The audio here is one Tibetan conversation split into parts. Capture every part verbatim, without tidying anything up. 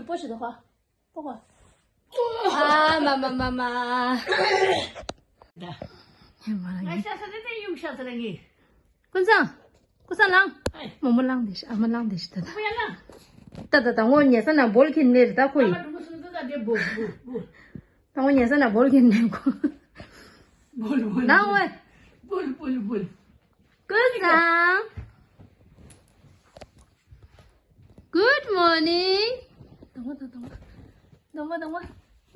པོ་ཞིག་འདུག་ཧ། པོ་གོ། ཨ་མ་མ་མ་མ། ད། ཧེ་མ་ལ་ངས་ཤ་ས་དེ་དེ་ཡུག་ཤ་ས་ལ་ངས། ཀུན་བཟང་། ཀུན་བཟང་། ལངས། ཨེ། མོ་མོ་ལངས་དེ་ཤི། ཨ་མ་ལངས་དེ་ཤི། ད་ད། ཁོ་ཡ་ལ། ད་ད་ད་ངོ་ཉལ་ས་ན་བོལ་གྱིན་ནེར་ད་ཁོ་ཨ་ཡི། མ་གྲོགས་པོ་སུ་འདུག་ད་དེ་བོལ་བོལ་བོལ། ད་ངོ་ཉལ་ས་ན་བོལ་གྱིན་ནེར་ཁོ། བོལ་བོལ། ལངས་ཝེ། བོལ་བོལ་བོལ། ཀུན་བཟང་། Good morning. དང་པོ་དང་པོ། དང་པོ་དང་པོ།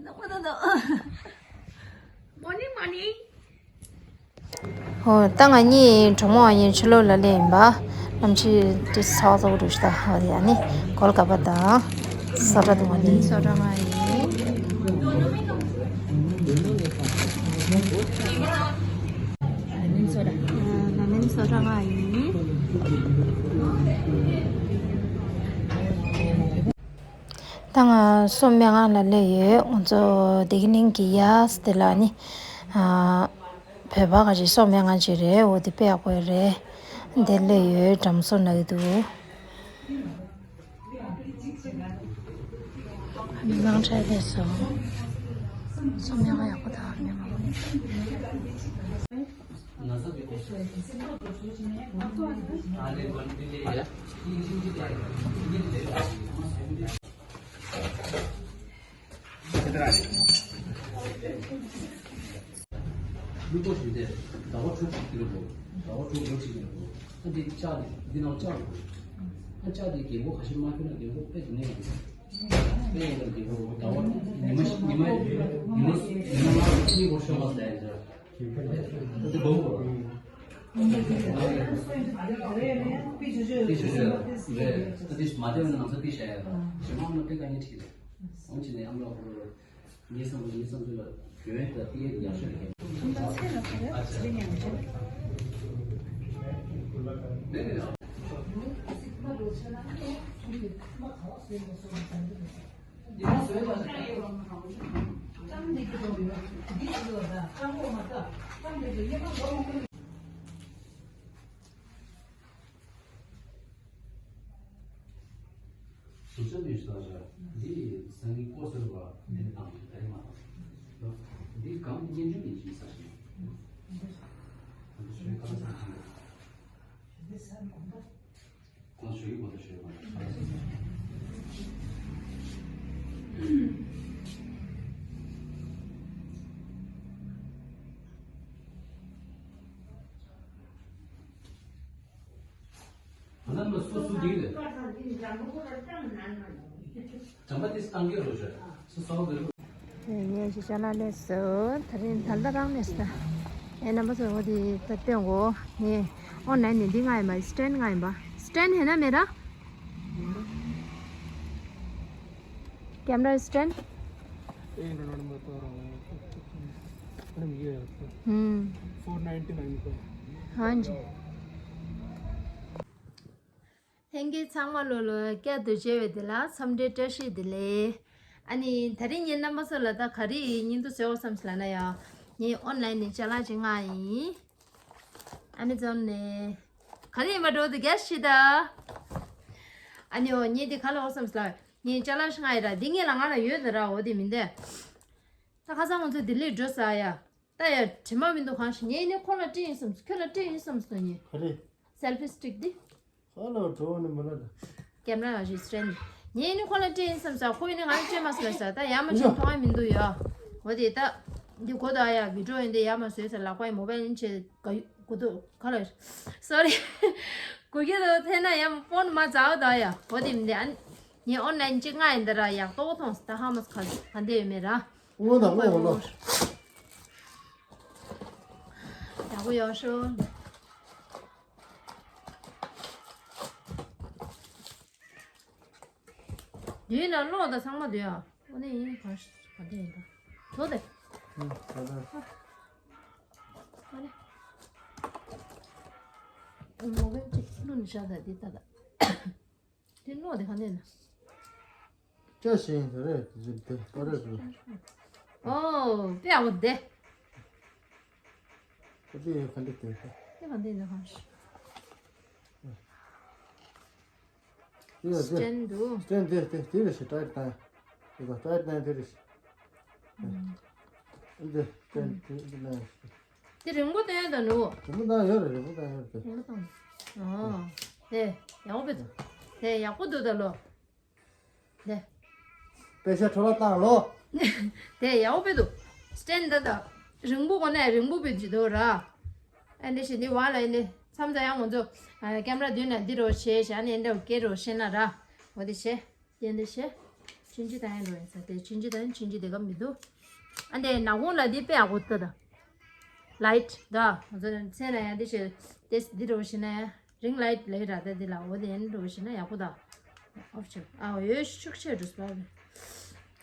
དང་པོ་དང་པོ། Morning, morning. ཧོ། ད་ང་གཉིས་གྲོགས་མོ་ཨ་ཡིན་ཕྱི་ལོགས་ལ་སླེབས་ཡིན་པ། གནམ་གཤིས་ཏི་ཚ་བ་ཚ་བོ་འདུག་ཤི་ད། ཧོ། ཡ་ནི་གོལ་ག་པ་དང་། སོ་ཏྲ་དང་ནི་སོ་ཏྲ་ང་ཡིན། ནང་མི་ཚོ་རང་ང་ཡིན། ད་ང་སོ་སྨན་ཁང་ལ་སླེབས་ཡོད། ང་ཚོ་དེ་གི་ནང་གི་ཡ་སི་དེ་ལ་ནི། ཨ། བོད་པ་ག་ཅིག་སོ་སྨན་ཁང་ཅིག་རེད། འོ་དེ་དཔེ་ཡག་པོ་རེད། དེ་སླེབས་ཡོད། དྲམ་སོ་ན་གི་འདུག་མི་མང་ཁྲལ་ལས་སོ། སོ་མི་མང་ཡག་པོ་དང་མི་མང་། ལུས་པོ་ཞིག་དེ་ཟླ་བ་དྲུག་ཅིག་འདིར་འགྲོ། ཟླ་བ་དྲུག་ལོ་གཅིག་འདིར་འགྲོ། ཨ་འདི་ལྕགས་འདི་འདི་ནང་ལྕགས་འགྲོ། ཨ་ལྕགས་འདི་རྒན་གོག་ཁ་ཤས་མ་ཁྱོད་ན་རྒན་གོག་དཔེ་འདི་ནས་འགྲོ། དཔེ་ཡིན་ན་རྒན་གོག་ཟླ་བ་ཉི་མ་ཉི་མ་ཉི་མ་ཉི་མ་ལྔ་གཉིས་བོར་ཤོག་མ་ཟེར་ཡ་འདི་སྒོམ་དགོས། དེ་ཞུ་ཞུ་རེད། ཨ་འདི་མ་བདེ་བ་ན་ང་ཚོ་དེ་བྱ་ཡ་རེད། ཞེ་མང་ན་དཔེ་དཀའ་ངལ་འཕྲད་ཀྱི་རེད། འོན་ཀྱང་ནས་ཨ་མ་ལགས་ཁོ་རང་ངའི་བསམ་བློ་ངའི་བསམ་ཚུལ་ལ་འགྱུར་བ་དང་དེ་ཡག་ཤོས་རེད། ཁྱིམ་ཚང་ཚེ་ལ་ཁ་རེ་ཚེ་རིང་ཡང་ཆེ། བཟོ་ཆ་ནས་ས་ཆ་འདི་སང་གི་ཀོ་སོལ་བ་འདི་དང་ག་རེ་མ་དང་། འདི་གང་གི་སྙན་བརྒྱུད་ཡིན་ཞིག་ས་ཞིག་འདི་ཞོལ་ཁ་ས་ཞིག་ཁོང་ཞོལ་གི་གོ་ད་ཞོལ་ག་ས་ཞིག་ད་ལྟ་མ་སོ་སོ་དེ་ལས། བྱམས་པ་དེ་སྟངས་ཀྱི་རོ་ཞོ་སོ་སོ་གི་རོ། ངས་ཞིག་ཅ་ལག་སླེབས་སོང་། ད་རིང་ད་ལྟ་རང་སླེབས་སོང་། ངས་རྣམ་པ་ཚོ་འོ་དེ་ད་སྟོན་གོ། ངས་ཨོན་ལན་ནས་འདི་ང་ཡིན་པ། སི་ཊེན་ང་ཡིན་པ། སི་ཊེན་ཧེ་ན་མེད་ར། Camera stand? ये इन्होंने बता रहा हूँ। मैडम, ये है आपका। हम्म। Four ninety nine का। हाँ जी। ལྷན་རྒྱས་ཚང་མ་ལོ་ལོ་བསྐྱར་དུ་མཇལ་བའི་དེ་ལ་འཚམས་འདྲིའི་བཀྲ་ཤིས་བདེ་ལེགས། ཨ་ནི་ད་རིང་ངས་རྣམ་པ་ཚོ་ལ་ད་ག་རེ་བརྙན་ཐུང་བཟོས་ཡོད་བསམ་སོང་ལབ་ན་ཡ། ངས་ཨོན་ལན་ནས་ཅ་ལག་ཅིག་མངགས་ཡིན། ཨ་མེ་ཛོན་ནས། ག་རེ་ཡིན་པ་འགྲོ་འདུག་གལ་ཆེ་ད། ཨ་ནི་འོ་ངས་འདི་ག་ལ་འོ་བསམ་སོང་ལབ། ངས་ཅ་ལག་ཞིག་མངགས་ཡིན་ར། འདི་ངས་ལ་ང་ལ་ཡོད་ད་ར། འོ་དེ་མིན་ཏེ། ད་ཁ་སང་ང་ཚོ་ལྡི་ལི་འགྲོ་ས་ཡ། ད་ཡ་དྲི་མ་མི་འདུག་གང་ཞིག་ངས་ནི་ཁོ་ལ་སྤྲད་ཡིན་བསམ་སོང་། ཁྱོད་ལ་སྤྲད་ཡིན་བསམ་སོང་ངས། ག་རེ། སེལ་ཕི་སི་ཊིག་འདི། ཁ་ལ་བྲོ་ནི་མ་ལ་ད། ཀེམ་ར་ལ་ཞིག་སྤྲད་ནི། ངས་ནི་ཁོ་ལ་སྤྲད་ཡིན་བསམ་སོང་། ཁོས་ནི་ང་ལ་སྤྲད་མ་སོང་ལ་ས། ད་ཡ་མ་ཡ། ཆེ་མཐོང་ཡ་མི་འདུག་ཡ། འོ་དེ་ད། འདི་གོ་ད་ཡ་བི་ཌིའོ་ཡིན་དེ་ཡ་མ་བཟོས་ས། ལག་པ་ཡི་མོ་བལ་ཡིན་ཆེ་ག་ཡུ་གོ་ད་ག་ལ། སོ་རི། གོ་གི་ད་ཐེ་ན་ཡ་མ་ཕོན་མ་ཛའོ་ད་ཡ། འོ་དེ་མིན་དེ་ཨ། ངས་ཨོན་ལན་གཅིག་མངགས་ཡིན་ད་ར། ཡག་ཏོག་མཐོང་སོང་། ད་ཧ་མ་ག་ག་འདྲ་ཡོད་མེད་ར། ཨོ་ད་ཨོ་ལ། ཡག་པོ་ཡོད་ཤོ། འདི་ན་གློག་དང་ཚང་མ་འདུག་ཡ། ཨོ་ནི་ཡིན་ག་ག་འདྲ་ཡིན་ད། དོ་དེ། ཨུ་ད་ད། ཨ་ནི། མོ་གན་གཅིག་བླུགས་ནས་བཞག་ད་འདི་ད་ད། དེ་ནོ་དེ་ག་ནས་ན། ཅོ་ཞིང་དེ་རེད་དེ་དེ་ཨོ་རེད་དེ། ཨོ་པེ་ཨོ་དེ། ཨོ་དེ་ཡང་ག་འདྲ་དེ་དེ། དེ་ག་འདི་ན་གང་ཞིག་དེ་ཡོད་དེ། སི་ཊེན་འདུག་སི་ཊེན་འདི་དེ་དེ་རེད་ཤི་ཊའིཊ་བཏང་། དེ་ག་ཊའིཊ་བཏང་དེ་རེད་ཤི། འདི་ཊེན་དེ་འདི་ན་ཡོད་ཤི། དེ་རིང་པོ་བཏོན་ཡོད་ད་ནུ། རིང་པོ་བཏང་ཡོད་རེད། རིང་པོ་བཏང་ཡོད་རེད། རིང་པོ་བཏང་། ཨོ། དེ་ཡག་པོ་བཏང་། དེ་ཡག་པོ་འདུག་ད་ལོ། དེ། པེ་ཤ་འཕྲོ་བརླག་བཏང་ལོ། དེ་ཡག་པོ་བཏང་འདུག་སི་ཊེན་ད་ད། རིང་པོ་གོ་ནས་རིང་པོ་བཏང་གི་འདུག་ར། ཨ་འདི་ཞིག་འདི་བ་ལ་ཨ་འདི་མཚམས་མཚམས་ཡང་ང་ཚོ་ཨ་ཀེམ་ར་མདུན་ན་འདི་རོ་ཤེས་ཤ་ནི་འདི་རོ་སྐད་རོ་ཤེས་ན་ར། འོ་དེ་ཤེས། དེ་འདི་ཤེས། ཆུན་ཆི་དང་ཡང་རོ་ཡིན་ས་དེ་ཆུན་ཆི་དང་ཆུན་ཆི་དེ་ག་མི་འདུག་ཨ་འདི་ནག་ཁུང་ལ་འདི་དཔེ་ཡག་པོ་ལྟ་ད། ལའིཊ་ད་ང་ཚོ་མཚན་ལ་ཡང་འདི་ཤེས་དེ་འདི་རོ་ཤེས་ན་ཡང་རིང་ལའིཊ་ལས་ར་ད་འདི་ལ་འོ་དེ་ཡང་རོ་ཤེས་ན་ཡག་པོ་ད། ཨོཕ་ཆུ་ཨ་འོ་ཡོད་ཤུགས་ཆེ་འགྲོ་སོ།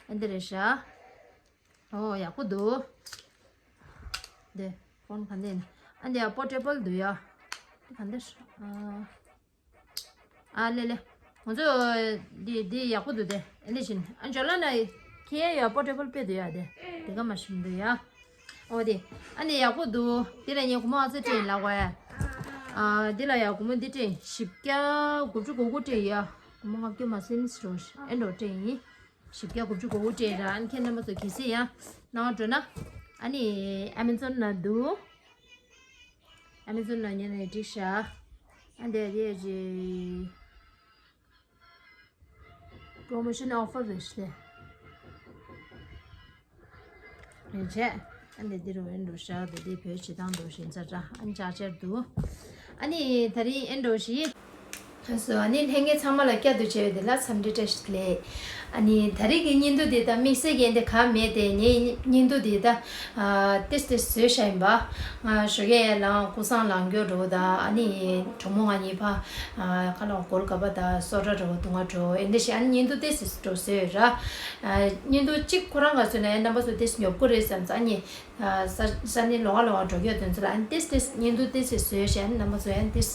ཨ་འདི་རེད་ཤ། ཨོ་ཡག་པོ་འདུག་དེ་ཕོན་ག་འདི་ནི་ཨ་འདི་ཡ་པོར་ཊེ་བལ་འདུག་ཡ། དེ་ག་འདི་ཨ་ཨ་ལེ་ལེ། ང་ཚོ་འདི་འདི་ཡག་པོ་འདུག་དེ་ཨ་འདི་བཞིན་ཨ་འཇོ་ལ་ན་ཁྱེད་ཡ་པོར་ཊེ་བལ་དཔེ་འདུག་ཡ་དེ་དེ་ག་མ་ཤིམ་འདུག་ཡ། ཨོ་དེ་ཨ་འདི་ཡག་པོ་འདུག་དེ་ལ་ངས་གོང་མ་ཨ་ཚོ་སྤྲད་ཡིན་ལ་གོ་ཡ། ཨ་འདི་ལ་ཡ་གོང་མ་འདི་སྤྲད་ཡིན་བཞི་བརྒྱ་དགུ་བཅུ་གོ་དགུ་སྤྲད་ཡིན་ཡ། གོང་མ་ལྔ་བརྒྱ་མ་ཟིན་སོ་ཨེ་འགྲོ་སྤྲད་ཡིན། བཞི་བརྒྱ་དགུ་བཅུ་གོ་དགུ་སྤྲད་ར་ཨ་ནི་ཁྱེད་རྣམ་པ་ཚོ་གལ་སྲིད་ཡང་སྣང་བ་འགྲོ་ན་ཨ་ནི་ཨ་མེ་ཛོན་ན་འདུག་ཨ་མེ་ཛོན་ན་ཉན་ནས་འགྲིག་ཤག་ཨ་འདི་རེད་ཅེ། པོ་རོ་མོ་ཤན་ཨོ་ཕར་རེད་ཤག་རེད་ཆེ། ཨ་འདི་འདི་རུ་ཨེ་འགྲོ་ཤག་འདི་འདི་བོད་སྤྱི་བཏང་འགྲོ་བཞིན་ཚར་ར་ཨ་ནི་ཅག་ཅར་འདུག་ཨ་ནི་ད་རིང་ཨེ་འགྲོ་ཞིག་ལགས་སོ། ཨ་ནི་ལྷན་རྒྱས་ཚང་མ་ལ་བསྐྱར་དུ་མཇལ་བ་དེ་ལ་འཚམས་འདྲི་བཀྲ་ཤིས་བདེ་ལེགས། ཨ་ནི་ད་རེས་ཀྱི་བརྙན་ཐུང་འདི་དང་དམིགས་བསལ་གྱི་འདི་གང་མེད་དེ་ངའི་བརྙན་ཐུང་འདི་ད་ཏིས་ཏིས་བཟོས་བཞག་ཡིན་པ། ང་ཞོགས་ཀས་ལངས་ཀུན་བཟང་ལངས་རྒྱུ་འགྲོ་དང་ཨ་ནི་གྲོགས་མོ་ང་གཉིས་ཕ་ཁ་ལོ་གོལ་ག་པ་དང་སོ་ཏྲ་འགྲོ་དུང་ང་འགྲོ་ཨེ་འདི་ཞིག་ཨ་ནི་བརྙན་ཐུང་ཏིས་ཏིས་འགྲོ་བཟོས་ཡོད་ར། བརྙན་ཐུང་གཅིག་ཁོ་རང་ག་བཟོས་ན་ཨེ་རྣམ་པ་ཚོ་ཏིས་ཉོབ་གོ་རེད་བསམ་ཙང་ཨ་ནི། ས་ས་ནི་ལོག་ལོག་འགྲོ་རྒྱུ་དོན་ཚོ་ལ་ཨ་ནི་ཏིས་ཏིས་བརྙན་ཐུང་ཏིས་ཏིས་བཟོས་ཤག་ཨ་ནི་རྣམ་པ་ཚོ་ཡང་ཏིས་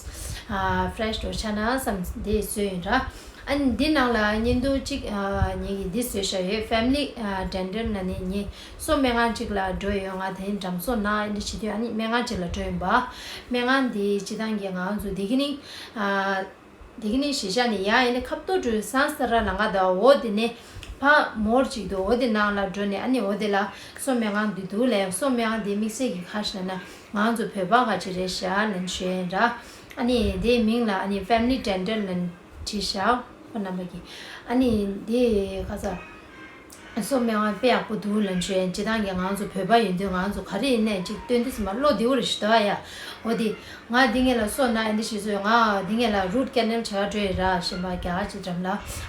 ཕ་རེ་ཤི་འགྲོ་ཆ་ན་བསམ་འདི་བཟོས་ཡིན་ར། ཨ་ནི་འདི་ནང་ལ་བརྙན་ཐུང་གཅིག་ངེད་ཀྱིས་འདི་བཟོས་ཤག་ཡོད། ཕེ་མི་ལི་ཌེན་ཊལ་ན་ནི་ངེད་སོ་སྨན་ཁང་གཅིག་ལ་འགྲོ་ཡོད། ང་དེ་འགྲམ་སོ་ན་ཨ་ནི་བྱེད་དུས་ཨ་ནི་སྨན་ཁང་གཅིག་ལ་འགྲོ་ཡིན་པ། སྨན་ཁང་འདི་སྤྱི་བཏང་གི་ང་ཚོ་འདི་གི་ནི། དེ་གི་ནི་གཞིས་ཆགས་ནས་ཡང་ཡིན་ནི་ཁབ་ཏོ་འགྲོ་སང་ས་ར་ལ་ང་ད་འོ་དེ་ནས་ཕ་མོར་ཅིག་འདུག་འོ་དེ་ནང་ལ་འགྲོ་ནས་ཨ་ནི་འོ་དེ་ལ་སོ་སྨན་ཁང་འདི་འདུག་ལས་སོ་སྨན་ཁང་འདི་དམིགས་བསལ་གྱི་ཁ་ཤས་ན་ང་ཚོ་བོད་པ་ག་ཅི་རེད་ཤག་ལན་ཤོད་ཡིན་ར། ཨ་ནི་དེའི་མིང་ལ་ཨ་ནི་ཕེ་མི་ལི་ཌེན་ཊལ་ལན་བྲིས་ཤག་ཁོ་རྣམ་པ་གི་ཨ་ནི་དེ་ཁ་ས། སོ་སྨན་ཁང་དཔེ་ཡག་པོ་འདུག་ལབ་ཤེས་སྤྱི་བཏང་གི་ང་ཚོ་བོད་པ་ཡིན་དུས་ང་ཚོ་ག་རེ་ཡིན་ནས་ཅིག་སྟོན་དུས་ཙམ་པ་བློ་བདེ་བོ་རེ་ཞིག་འདུག་ཨ་ཡ། འོ་དེ་ང་འདི་ངེད་ལ་སོ་ན་ཨེ་འདི་ཞིག་བཟོས་ང་འདི་ངེད་ལ་རུ་ཊི་ཀེ་ནལ་བྱ་བ་འགྲོ་ཡི་ར་ཞེས་པ་རྒྱ་གར་གྱི་འགྲམ་ལ་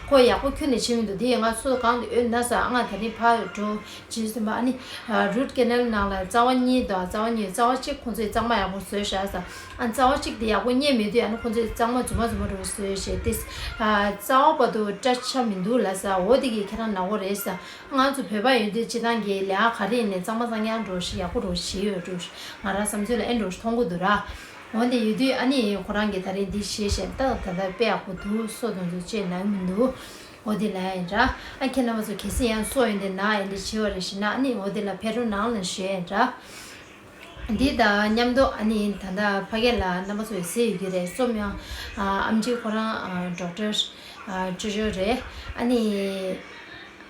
ཁོ་ཡག་པོ་ཁྱོན་ནས་བྱེད་མི་འདུག་དེ་ང་སོ་གང་དུ་ཨོ་ན་ས་ང་ད་རིང་ཕར་འགྲོ་བྱེད་ཙམ་པ་ཨ་ནི་རུ་ཊི་ཀེ་ནལ་ནང་ལ་རྩ་བ་གཉིས་དང་རྩ་བ་གཉིས་རྩ་བ་གཅིག་ཁོང་ཚོས་གཙང་མ་ཡག་པོ་བཟོས་བཞག་ས། ཨ་རྩ་བ་གཅིག་དེ་ཡག་པོ་རྙེད་མེད་དུས་ཨ་ནི་ཁོང་ཚོས་གཙང་མ་རྫུན་མ་རྫུན་མ་རུ་བཟོས་བྱས་ཏེ། རྩ་བ་བར་དུ་སྐྲ་ཆ་མི་འདུག་ལབ་ས་འོ་དེ་གིས་ཁྱེད་རང་ནག་པོ་རེད་ས། ང་ཚོ་བོད་པ་ཡོད་དུས་སྤྱི་བཏང་གི་ལས་ཀ་ག་རེ་ཡིན་ནའི་གཙང་མ་གཙང་རྐྱང་འགྲོ་ཞིག་ཡག་པོ་འགྲོ་ཞིག་ཡོད་འགྲོ་ཞིག་ང་རང་བསམ་ཚུལ་ལ་ཨེ་འགྲོ་ཞིག་མཐོང་གི་འདུག་ར། འོ་དེ་ཡོད་དུས་ཨ་ནི་ཁོ་རང་གིས་ད་རིང་འདི་བཤད་བཤད་ད་ད་ལྟ་དཔེ་ཡག་པོ་འདུག་སོ་དང་ཚོ་ཅེས་ནང་མི་འདུག་འོ་དེ་ལ་ཡིན་ར། ཨ་ཁྱེད་རྣམ་པ་ཚོ་གལ་སྲིད་ཡང་སོ་ཡོད་དེ་ན་ཡིན་དེ་བྱེད་བ་རེ་ཞིག་ན་ཨ་ནི་འོ་དེ་ལ་ཕེབས་རོགས་གནང་ལ་ཞུ་ཡིན་ར། འདི་དང་མཉམ་དུ་ཨ་ནི་ད་ལྟ་ཕ་གི་ལ་རྣམ་པ་ཚོས་གཟིགས་ཡོད་ཀྱི་རེད། སོ་སྨན་ཨམ་ཆི་ཁོ་རང་ཌོག་ཊར་ཅོ་ཅོ་རེད། ཨ་ནི་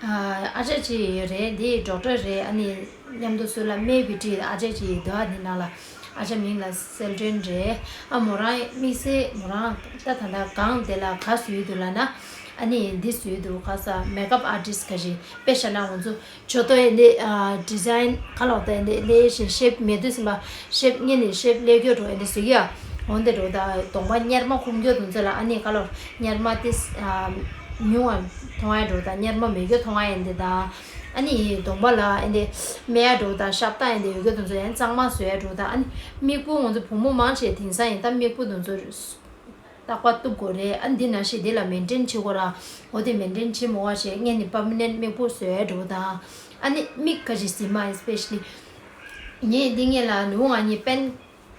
ཨ་ཅག་ཅིག་ཡོད་རེད། འདི་ཌོག་ཊར་རེད། ཨ་ནི་མཉམ་དུ་སུ་ལ་སྨན་བི་ཊི་ཨ་ཅག་ཅིག་འདུག་ཨ་འདི་ནང་ལ་ཨ་ཅག་མིང་ལ་སེལ་ཏྲེན་རེད། ཨ་མོ་རང་དམིགས་བསལ་མོ་རང་ད་ད་ལྟ་གང་དེ་ལ་ག་བཟོས་འདུག་ལབ་ན་ཨ་ནི་འདི་བཟོས་འདུག་ག་ས་མེག་ཨབ་ཨར་ཊིསི་ག་ཞིག་དཔེ་བཞག་ན་ང་ཚོ། ཇོ་ཏོ་ཨེ་འདི་ཌི་ཛའིན་ཁ་ལོག་ཏོ་ཨེ་འདི་ལས་བཞིན་ཤེབ་མེད་དུས་ཟིན་པ་ཤེབ་ངེད་ནི་ཤེབ་ལས་རྒྱུ་འགྲོ་ཨེ་འདི་ཟིག་ཡ། འོན་ཏེ་འགྲོ་ད་གདོང་པ་གཉེར་མ་ཁུམ་རྒྱུ་དུང་ཚོད་ལ་ཨ་ནི་ཁ་ལོག་གཉེར་མ་ཏིས་ཉུང་བ་མཐོང་ཨེ་འགྲོ་ད་གཉེར་མ་མེད་རྒྱུ་མཐོང་ཨེ་འདི་ད་ཨ་ནི་གདོང་པ་ལ་ཨེ་འདི་སྨད་ཨེ་འགྲོ་ད་ཤབ་ཏ་ཨེ་འདི་ཡོད་རྒྱུ་དུང་ཚོད་ཨེ་གཙང་མ་བཟོ་ཨེ་འགྲོ་ད་ཨ་ནི་མིག་སྤུ་ང་ཚོ་བུ་མོ་མང་ཆེ་དེང་སང་ཡིན་ད་མིག་སྤུ་དུང་ཚོད། རྟག་པར་གཏུབ་དགོས་རེད། ཨ་འདི་ནང་བཞིན་འདི་ལ་མེན་ཊེན་བྱེད་དགོས་ར། འོ་དེ་མེན་ཊེན་བྱེད་མོ་བ་ཞེས་ངས་ནི་པར་མ་ནེན་ཊི་མིག་སྤུ་བཟོས་འགྲོ་དང་། ཨ་ནི་མིག་ག་ཅིག་ཟིན་མ་ཨེ་སི་པེ་ཤ་ལི། ངས་འདི་ངས་ལ་ནུ་ང་གཉིས་པེན་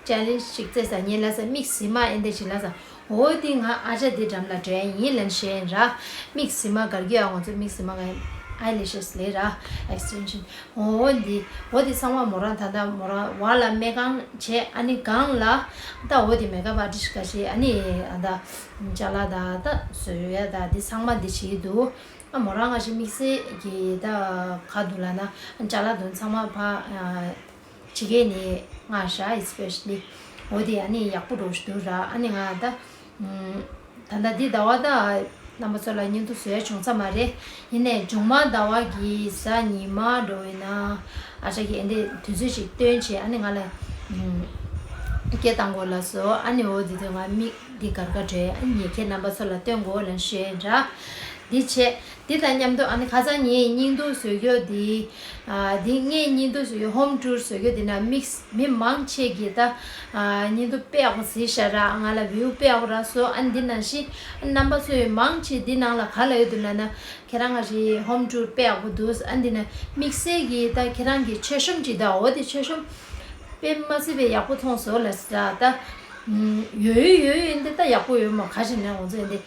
ཅེ་ལེན་ཇི་ཞིག་རྩེ་ས་ངས་ལ་ས་མིག་ཟིན་མ་ཨེ་འདི་ཞིག་ལ་ས། འོ་དེ་ང་ཨ་ཅག་འདི་འགྲམ་ལ་འགྲོ་ཡ་ཡིན་ལན་ཞེས་ར། མིག་ཟིན་མ་གར་གི་ཨ་ང་ཚོ་མིག་ཟིན་མ་ག་ཡིན། ཨའི་ལེ་ཤེས་ལས་ར། ཨེགས་ཊེན་ཤན། འོ་འདི། འོ་འདི་ཚང་མ་མོ་རང་ད་ལྟ་མོ་རང་བ་ལ་སྨན་ཁང་བྱས། ཨ་ནི་སྒང་ལ་ད་འོ་འདི་མེག་ཨབ་ཨར་ཊིསི་འགའ་ཤས། ཨ་ནི་ཨ་ད་ཅ་ལག་ད་ད་བཟོ་ཡ་ད་འདི་ཚང་མ་འདི་བྱེད་ཀྱི་འདུག་ཨ་མོ་རང་འགའ་ཤས་དམིགས་བསལ་གྱི་ད་ག་འདུག་ལབ་ན། ཅ་ལག་དུ་ཚང་མ་ཕ་ཨ་ཕྱི་རྒྱལ་ནས་མངགས་ཤག་ཨེ་སི་པེ་ཤ་ལི། འོ་དེ་ཨ་ནི་ཡག་པོ་འགྲོ་བཞིན་འདུག་ར། ཨ་ནི་ང་ད་ད་ལྟ་འདི་ཟླ་བ་ད་རྣམ་པ་ཚོ་ལ་བརྙན་ཐུང་བཟོ་ཡ་བྱུང་ས་མ་རེད། ཡིན་ནའི་མཇུག་མ་ཟླ་བ་གི་གཟའ་ཉི་མ་འགྲོ་ཡིན་ན། ཨ་ཅག་གིས་ཨེ་འདྲ་དུས་ཚོད་ཅིག་སྟོན་བྱས། ཨ་ནི་ང་ལ་སྐད་བཏང་དགོས་ལབ་སོང་། ཨ་ནི་འོ་དེ་དུས་ང་མིག་འདི་གར་གར་བྲོས། ཨ་ནི་ངས་ཁྱེད་རྣམ་པ་ཚོ་ལ་སྟོན་དགོས་ལབ་ཤེས་ར། འདི་བྱས། འདི་དང་མཉམ་དུ་ཨ་ནི་ཁ་སང་ངས་བརྙན་ཐུང་བཟོ་རྒྱུ་འདི། ཨ་འདི་ངས་བརྙན་ཐུང་བཟོ་རྒྱུ་ཧོམ་ཊུར་བཟོ་རྒྱུ་འདི་ན་མིག་མི་མང་ཆེ་གིས་ད་ཨ་བརྙན་ཐུང་དཔེ་ཡག་པོ་གཟིགས་ཤག་ར། ང་ལ་བིའུ་དཔེ་ཡག་པོ་རག་སོང་། ཨ་ནི་འདི་ནང་བཞིན་རྣམ་པ་ཚོས་མང་ཆེ་འདི་ནང་ལ་ག་ལབ་ཡོད་འདུག་ལབ་ན། ཁྱེད་རང་ང་ཞིག་ཧོམ་ཊུར་དཔེ་ཡག་པོ་འདུག་ཨ་ནི་འདི་ན་དམིགས་བསལ་གྱིས་ད་ཁྱེད་རང་གི་མཆོད་གཤོམ་ཅིག་ད། འོ་དེ་མཆོད་གཤོམ་དཔེ་མ་སྲིད་པའི་ཡག་པོ་མཐོང་སོང་ལབ་ཟེར་ད། ཡོད་ཡོད་ཡོད་འདི་ད་ཡག་པོ་ཡོད་མ། ག་ཅིག་ན་ང་ཚོ་འདི་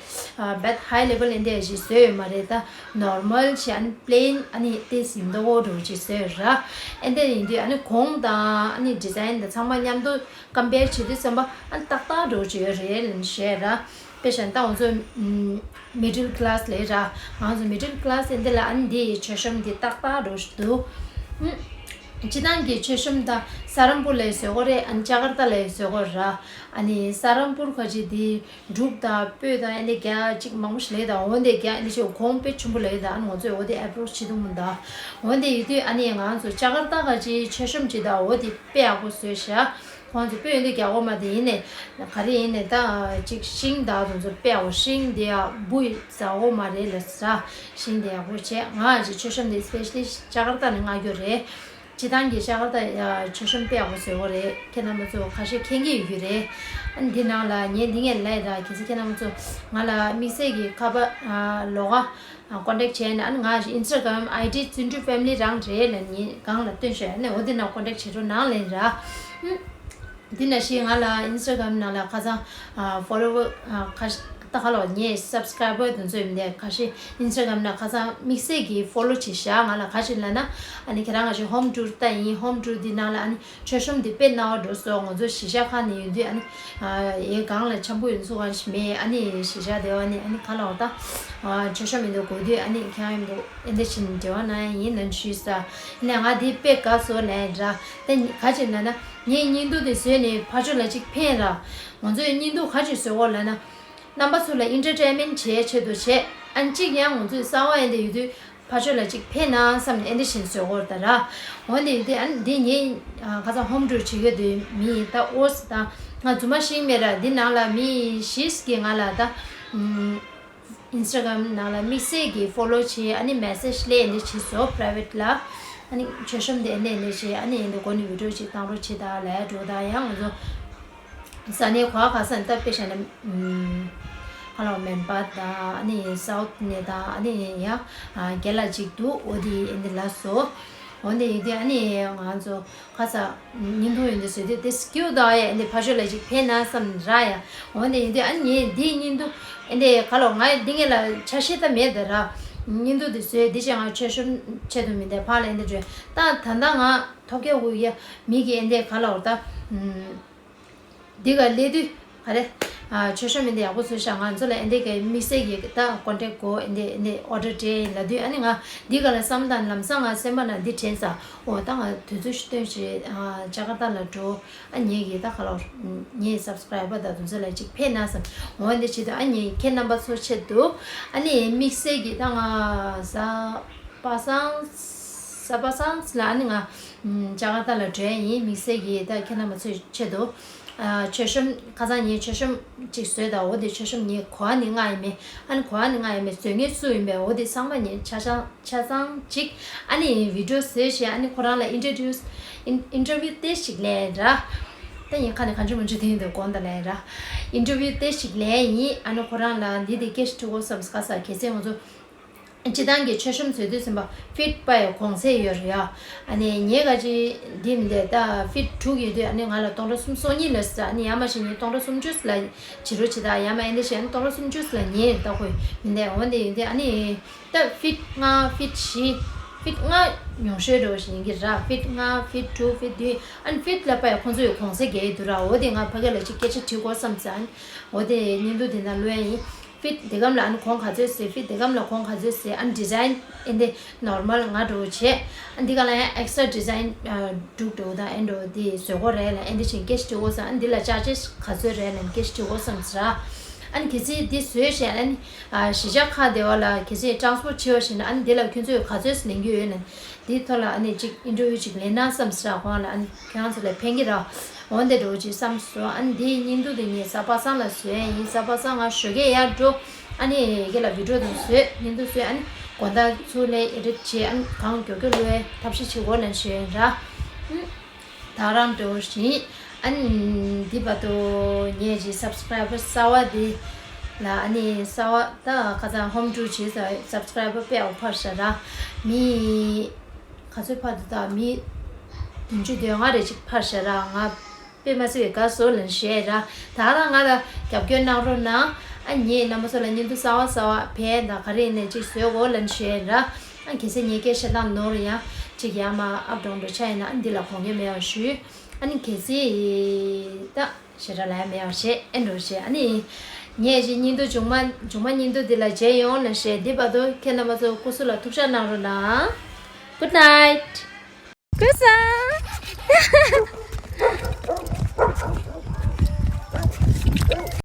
བད་ཧའི་ལེ་ཝལ་འདི་ཞིག་བཟོས་ཡོད་མ་རེད། ད་ནོར་མལ་ཞིག་ཨ་ནི་པི་ལེན་ཨ་ནི་ཏེ་ཟིན་ཏོ་འོ་འགྲོ་ཅིག་བཟོས་ཡོད་ར། ཨ་འདི་ཡིན་དུས་ཨ་ནི་གོང་དང་ཨ་ནི་ཌི་ཛའིན་དང་ཚང་མ་མཉམ་དུ་ཀམ་པེར་བྱེད་དུས་ཙམ་པ་ཨ་ནི་ཏག་ཏག་འགྲོ་ཅིག་ཡོད་རེད་ལབ་བཤད་ར། དཔེ་བཞག་ན་ད་ང་ཚོ་མི་ཌལ་ཀི་ལ་སི་ལས་ར། ང་ཚོ་མི་ཌལ་ཀི་ལ་སི་འདི་ལ་ཨ་ནི་འདི་མཆོད་གཤོམ་འདི་ཏག་ཏག་འགྲོ་ཞིག་འདུག་སྤྱི་བཏང་གི་མཆོད་གཤོམ་ད་ས་རམ་པུར་ལ་བཟོ་དགོས་རེད། ཨ་ནི་ཇ་ཀར་ཏ་ལ་བཟོ་དགོས་ར། ཨ་ནི་ས་རམ་པུར་ཁ་ཅིག་འདི་འབྲུག་དང་སྤོས་དང་ཨ་ནི་རྒྱ་གཅིག་མང་པོ་ཞིག་ལས་དང་། འོ་འདི་རྒྱ་ཨ་ནི་ཞིག་གོང་དཔེ་ཆེན་པོ་ལས་དང་། ཨ་ནི་ང་ཚོས་འོ་འདི་ཨེ་པོ་རོ་ཆི་བྱེད་ཐུབ་མི་འདུག་འོ་འདི་ཡོད་དུས་ཨ་ནི་ང་ཚོ་ཇ་ཀར་ཏ་ཁ་ཅིག་མཆོད་གཤོམ་ཅིག་དང་། འོ་འདི་དཔེ་ཡག་པོ་བཟོས་ཤག་ཁོང་ཚོ་དཔེ་ཡོན་ཏན་རྒྱག་གོ་མ་དེ་ཡིན་ནས་ག་རེ་ཡིན་ནས་ད་ཅིག་ཤིང་དག་དུ་ཚོ་དཔེ་ཡག་པོ། ཤིང་དེ་ཡག་འབུ་ཡི་ཟ་གོ་མ་རེད་ལ་ཟ། ཤིང་དེ་ཡག་པོ་བྱས། ང་ཅིག་མཆོད་གཤོམ་དེ་སི་པེ་ཤ་ལི་ཇ་ཀར་ཏ་ནས་མངགས་རྒྱུ་རེད། སྤྱི་བཏང་གི་ཇ་ཀར་ཏ་ཡ་མཆོད་གཤོམ་དཔེ་ཡག་པོ་བཟོས་གོ་རེད། ཁྱེད་རྣམ་པ་ཚོ་ཁ་ཤས་མཁྱེན་གྱི་ཡོད་རྒྱུ་རེད། ཨ་འདི་ནང་ལ་ངས་འདི་ངས་ལས་ད་གལ་སྲིད་ཁྱེད་རྣམ་པ་ཚོ་ང་ལ་དམིགས་བསལ་གྱི་ཁ་པར་ལོགས་ཀ་ཀོན་ཊེག་བྱས་ནས། ཨ་ནི་ང་ཨིན་སི་ཊ་གྷ་རམ་ཨའི་ཌི་བརྩོན་འགྲུས་ཕེ་མི་ལི་རང་རེད་ལབ་ངས་སྒང་ལ་སྟོན་ཤོག་ཨ་ནི་འོ་འདི་ནང་ཀོན་ཊེག་བྱེད་རོགས་གནང་ལབ་ར། འདི་ནང་བཞིན་ང་ལ་ཨིན་སི་ཊ་གྷ་རམ་ནང་ལ་ཁ་སང་ཕོ་ལོ་ཝར་ཁ་ཤས་ད་ག་ལོ་ངའི་སབ་སི་ཀ་རའི་བར་དེ་ཚོ་ཡིན་དེ་ཁ་ཤས་ཨིན་སི་ཊ་གྷ་རམ་ནང་ཁ་སང་དམིགས་བསལ་གྱིས་ཕོ་ལོ་བྱས་ཤག་ང་ལ་ག་ཅིག་ལབ་ན། ཨ་ནི་ཁྱེད་རང་ང་ཅིག་ཧོམ་ཊུར་ལྟ་ཡིན། ཧོམ་ཊུར་འདི་ནང་ལ་ཨ་ནི་མཆོད་གཤོམ་འདི་དཔེ་སྣང་བ་འགྲོ་སོང་། ང་ཚོ་གཞིས་ཆགས་ཁག་ནས་ཡོང་དུས་ཨ་ནི་ཨ་ཡའི་སྒང་ལ་འཆམ་པོ་ཡོད་ཚུལ་གང་ཞིག་མེད། ཨ་ནི་གཞིས་ཆགས་དེ་བ་ནི་ཨ་ནི་ག་ལ་བ་ད་མཆོད་གཤོམ་ཡིན་དུ་དགོས་དུས་ཨ་ནི་ཁྱེད་རང་ཡིན་དུ་ཨེ་འདྲ་བྱས་ནས་འབྲེལ་བ་གནང་ཡ་ཡིན་ལབ་ཞུས་ས། ཡིན་ནའི་ང་འདི་དཔེ་དགའ་སོང་ལབ་ར། ད་ག་ཅིག་ལབ་ན་ངས་བརྙན་ཐུང་དེ་བཟོས་ནས་ཕར་ཕྱོགས་ལ་ཅིག་ཕན་ར། ང་ཚོས་བརྙན་ཐུང་ག་ཅིག་བཟོས་གོ་ལབ་ན། རྣམ་པ་ཚོ་ལ་ཨེན་ཊར་ཊེན་མེན་ཊི་བྱེད་ཆེད་དུ་བྱས། ཨ་ནི་གཅིག་ཡང་ང་ཚོའི་གསར་པ་ཡིན་དེ་ཡོད་དུས་ཕར་ཕྱོགས་ལ་ཅིག་ཕན་ན་བསམ་ནས་ཨེ་འདྲ་བྱས་ནས་བཟོས་གོ་ར་ད་ར། འོ་འདི་འདི་ཨ་ནི་འདི་ངས་ཁ་སང་ཧོམ་ཊུར་བྱེད་ཡོད་དུས་མི་ད་ཨོ་སི་དང་ང་རྫུན་མ་ཤིང་མེད་ར། འདི་ནང་ལ་མི་བཞི་ཞིག་གིས་ང་ལ་ད་ཨིན་སི་ཊ་གྷ་རམ་ནང་ལ་དམིགས་བསལ་གྱིས་ཕོ་ལོ་བྱས། ཨ་ནི་མེ་སེ་ཇི་སླེབས་ཨེ་འདྲ་བྱས་སོང་པ་རའི་ཝེ་ཊི་ལ། ཨ་ནི་མཆོད་གཤོམ་དེ་ཨེ་འདྲ་ཨེ་འདྲ་བྱས། ཨ་ནི་ཨེ་འདྲ་འགོ་ནས་བི་ཌི་ཡོ་ཅིག་བཏང་རོགས་བྱེད་ད་ལབ་འགྲོ། ད་ཡང་ང་ཚོ་ས་གནས་ག་བ་ག་ས་ནས་ད་དཔེ་བཞག་ན་ཨ་ལོ་མན་པ་དང་ཨ་ནི་སའུ་ཐི་ནས་དང་ཨ་ནི་ཡང་རྒན་ལགས་ཅིག་འདུག་འོ་དེ་ཨེ་འདྲ་ལབ་སོང་། འོ་འདི་ཡིན་དུས་ཨ་ནི་ང་ཚོ་ཁ་ས་བརྙན་ཐུང་ཡིན་དུས་བཟོས་དུས་དེ་སྐྱིད་པོ་ད་ཡ་ཨེ་འདྲ་ཕར་ཕྱོགས་ལ་ཅིག་ཕན་ན་བསམ་ར་ཡ། འོ་འདི་ཡིན་དུས་ཨ་ནི་ངས་འདི་བརྙན་ཐུང་ཨེ་འདྲ་ག་ལོ་ང་འདི་ངས་ལ་ཆ་ཤས་ད་མེད་ད་ར། བརྙན་ཐུང་འདི་བཟོས་འདི་བྱས་ང་མཆོད་གཤོམ་ཆེད་དུ་མི་འདྲ་ཕར་ལ་ཨེ་འདྲ་བྱོས་ད་ད་ད་ང་ཐོབ་སྐལ་དགོས་ཡ་མི་གི་ཨེ་འདྲ་ག་ལོ་ད། འདི་ག་སླེབས་དུས་ག་རེ། ཨ་མཆོད་གཤོམ་མི་འདི་ཡག་པོ་བཟོས་ཤག་ང་ཚོ་ལ་ཨེ་འདི་གའི་དམིགས་བསལ་གྱི་ད་ཀོན་ཊེག་གོ་ཨེ་འདི་ཨེ་འདི་ཨོ་ཌར་སྤྲད་ཡིན་ལབ་དུས་ཨ་ནི་ང་འདི་ག་ལ་བསམ་དང་ལམ་སང་ང་སེམས་པ་ན་འདི་དྲན་ས། འོ་ད་ང་དུས་ཚོད་ཞིག་སྟོན་ཞེས་ཨ་ཇ་ཀར་ཏ་ལ་འགྲོ། ཨ་ངེད་ཀྱི་ད་ག་ལ་ངའི་སབ་སི་ཀ་རའི་བར་དང་དུས་ཚོད་ལ་ཅིག་ཕན་ན་བསམ། འོ་འདི་བྱེད་དུས་ཨ་ངེད་ཁྱེད་རྣམ་པ་ཚོ་ཆེད་དུ་ཨ་ནི་དམིགས་བསལ་གྱི་ད་ང་ས་པ་སངས་ས་པ་སངས་ལ་ཨ་ནི་ང་ཇ་ཀར་ཏ་ལ་འགྲོ་ཡ་ཡིན། དམིགས་བསལ་གྱི་ད་ཁྱེད་རྣམ་པ་ཚོའི་ཆེད་དུ། ཨ་མཆོད་གཤོམ་ཁ་སང་ངས་མཆོད་གཤོམ་ཅིག་བཟོས་དང་། འོ་དེ་མཆོད་གཤོམ་ངས་གོ་བ་ནས་མངགས་ཡིན་མེད། ཨ་ནི་གོ་བ་ནས་མངགས་ཡིན་མེད། བཟོ་མཁན་སུ་ཡིན་པས་འོ་དེ་ཚང་མ་ངས་ཆ་ཚང་ཆ་ཚང་ཅིག་ཨ་ནི་བི་ཌི་ཡོ་བཟོས་བྱས་ཨ་ནི་ཁོ་རང་ལ་ཨིན་ཊྲོ་ཌིའུ་སི་ཨིན་ཨིན་ཊར་བིའུ་ཏོག་ཙམ་ཅིག་ལེན་ར། ད་ངས་ཁ་ནས་གང་བྱུང་མང་བྱུང་དེ་ཡིན་དུས་དགོངས་དག་ལེན་ར། ཨིན་ཊར་བིའུ་ཏོག་ཙམ་ཅིག་ལེན་ཡིན། ཨ་ནི་ཁོ་རང་ལ་འདི་དེ་སྐད་ཆ་དྲི་དགོས་བསམ་ག་ས་གལ་སྲིད་ང་ཚོ། སྤྱི་བཏང་གི་མཆོད་གཤོམ་བཟོ་དུས་ཙམ་པ་ཕིཊ་པ་ཡི་གོང་ཚད་ཡོད་རེད་ཡ། ཨ་ནི་ངས་ག་ཅི་འདི་མི་འདས་ད་ཕིཊ་དྲུག་ཡོད་དུས་ཨ་ནི་ང་ལ་སྟོང་ཕྲག་སུམ་སོ་གཉིས་ལ་ཟ། ཨ་ནི་ཡར་མར་བྱས་ནས་སྟོང་ཕྲག་སུམ་ཅུ་ལ་བྱེད་རོགས་བྱེད་ད། ཡར་མར་ཨེ་འདི་བྱས་ན་སྟོང་ཕྲག་སུམ་ཅུ་ལ་ཉེ་ལྟ་ཁོས་མི་འདས། འོན་ཏེ་ཡོད་དུས་ཨ་ནི་ད་ཕིཊ་ལྔ་ཕིཊ་བཞི་ཕིཊ་ལྔ་ཉུང་ཤོས་འགྲོ་བཞིན་གྱི་ར། ཕིཊ་ལྔ་ཕིཊ་དྲུག་ཕིཊ་བདུན་ཨ་ནི་ཕིཊ་ལ་པ་ཡི་ཁོང་ཚོ་ཡི་གོང་ཚད་རྒྱག་ཡི་འདུག་ར། འོ་དེ་ང་ཕ་གི་ལ་ཅིག་སྐད་ཆ་དྲི་དགོས་བསམ་ཙང་འོ་དེ་བརྙན་ཐུང་དེ་ནང་བླུགས་ཡ་ཡིན། ཕིཊ་འདི་གམ་ལ་ཨ་ནི་གོང་ག་ཚོད་ཟེར། ཕིཊ་འདི་གམ་ལ་གོང་ག་ཚོད་ཟེར། ཨ་ནི་ཌི་ཛའིན་ཨེ་འདི་ནོར་མལ་ང་འགྲོ་བྱས། ཨ་འདི་ག་ལ་ཡང་ཨེག་སི་ཊ་ར་ཌི་ཛའིན་འགྲུག་འགྲོ་དང་ཨེ་འགྲོ་འདི་བཟོ་དགོས་རེད་ལ་ཨེ་འདི་བཞིན་སྐད་ཆ་དྲི་དགོས་སམ། ཨ་འདི་ལ་ཅར་ཇེས་ག་ཚོད་རེད་ལ་སྐད་ཆ་དྲི་དགོས་བསམ་ཟེར། ཨ་ནི་གལ་སྲིད་འདི་བཟོས་བྱས་ཨ་ནི་གཞིས་ཆགས་ཁག་དེ་བ་ལ་གལ་སྲིད་ཊ་རན་སི་པོར་ཊ་བྱེད་པ་ཞིག་ན་ཨ་ནི་འདི་ལ་ཁྱོད་ཚོས་ག་ཚོད་ལེན་རྒྱུ་ཡོད་ན་འདིའི་ཐོག་ལ་ཨ་ནི་ཅིག་ཨིན་ཊར་བིའུ་ཅིག་ལེན་ན་བསམ་ཟེར། ཁོང་ལ་ཨ་ནི་ཁྱེད་རང་ཚོ་ལ་ཕན་གྱི་རེད། འོན་ཏེ་འགྲོ་ཅིག་བསམ་སོང་། ཨ་ནི་འདིའི་བརྙན་ཐུང་དེ་ངས་གཟའ་པ་སངས་ལ་བཟོས་ཡིན། གཟའ་པ་སངས་ང་ཞོགས་ཀས་ཡར་འགྲོ། ཨ་ནི་ཡ་གི་ལ་བི་ཌི་ཡོ་དང་བཟོས་བརྙན་ཐུང་བཟོས། ཨ་ནི་དགོང་དག་ཚུར་ལ་ཨེ་ཌིཊ་བྱས་ཨ་ནི་གང་མགྱོགས་མགྱོགས་བླུགས་ཡའི་ཐབས་ཤེས་བྱེད་དགོས་ལབ་ཞུ་ཡིན་ར། ཨུམ། ད་རང་འགྲོ་བཞིན། ཨ་ནི་འདི་བར་དུ་ངས་ཅིག་སབ་སི་ཀ་རའི་བར་གསར་པ་འདི་ལ་ཨ་ནི་གསར་པ་ད་ཁ་སང་ཧོམ་ཊུར་བྱས་ཙང་སབ་སི་ཀ་རའི་བར་དཔེ་ཡག་པོ་འཕར་ཤག་ར། མི་ག་ཚོད་འཕར་འདུག་ད་མི་བདུན་ཅུ་དོན་ལྔ་རེ་ཅིག་འཕར་ཤག་ར། ང་དཔེ་མ་སྲིད་པའི་དགའ་སོང་ལབ་ཞུ་ཡ་ར། ད་རང་ང་ལ་རྒྱབ་སྐྱོར་གནང་རོགས་གནང་། ཨ་ངས་རྣམ་པ་ཚོ་ལ་བརྙན་ཐུང་གསར་པ་གསར་པ་བས་ད་ག་རེ་ཡིན་ནའི་ཅིག་བཟོས་དགོས་ལབ་ཞུ་ཡ་ར། ཨ་གལ་སྲིད་ངའི་སྐད་བཤད་སྟངས་ནོར་ཡང་ཅིག་ཡར་མར་ཨབ་ཌའུན་འགྲོ་ཆ་ཡིན་ན་ཨ་འདི་ལ་དགོངས་འགལ་མེད་པ་ཞུ། ཨ་ནི་གལ་སྲིད་ད་ཞེ་དྲག་ལ་ཡ་མེད་པ་བྱས་ཨེ་འགྲོ་བྱས། ཨ་ནི་ངས་ཅིག་བརྙན་ཐུང་མཇུག་མ་མཇུག་མ་བརྙན་ཐུང་འདི་ལ་མཇལ་ཡོང་ལབ་ཞུ་ཡ། འདི་བར་དུ་ཁྱེད་རྣམ་པ་ཚོ་སྐུ་གཟུགས་ལ་ཐུགས་ཅག་གནང་རོགས་གནང་། Good night. ཀུན་བཟང་།